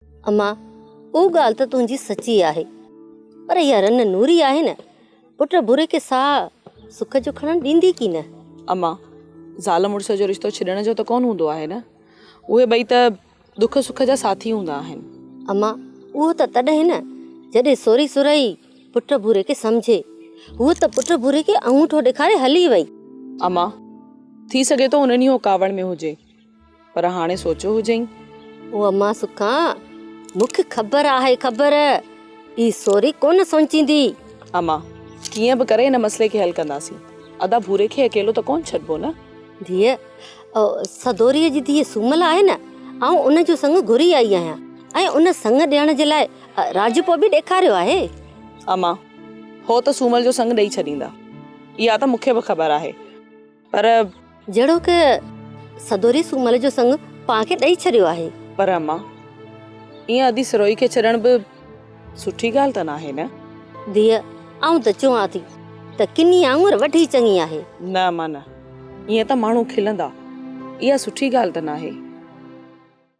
اما، اهو ڳالهه ته تنهنجي سچي آهي، پر اها رن نوري آهي نه، پٽ ڀوري کي ساهه سک جو کڻڻ ڏيندي ڪي نه؟ اما، زال مڙس جو رشتو ڇڏڻ جو ته ڪونه هوندو آهي نه، اهي ٻئي ته ڏک سک جا ساٿي هوندا آهن. اما، اهو ته تڏهن نه، جڏهن سوري سرهي پٽ ڀوري کي سمجهي. هوء ته پٽ ڀوري کي آڱوٺو ڏيکاري هلي وئي. اما، ٿي سگهي ٿو ان ڏينهن هو ڪاوڙ ۾ هجي. پر هاڻي سوچيو هجئين. او اما سکان، مون کي خبر آهي خبر، هي سوري ڪونه سوچيندي. اما، ڪيئن به ڪري هن مسئلي کي حل ڪنداسين. ادا ڀوري کي اڪيلو ته ڪونه ڇڏبو نه. ڌيء، سدوريء جي ڌيء سومل آهي نه، آئون ان جو سڱ گهري آئي آهيان ۽ ان سڱ ڏيڻ جي لاء راضپو به ڏيکاريو آهي. اما، هو ته سومل جو سڱ ڏئي ڇڏيندا، اها ته مون کي به خبر آهي. پر. جهڙوڪ سدوري سومل جو سڱ پان کي ڏئي ڇڏيو آهي. پر اما، ائين ادي سروئي کي ڇڏڻ به سٺي ڳالهه ته ناهي نه؟ ڌيء، آئون ته چوان ٿي ته ڪني آڱر وڍي چڱي آهي. نه اما نه، ائين ته ماڻهو کلندا. اها سٺي ڳالهه ته ناهي.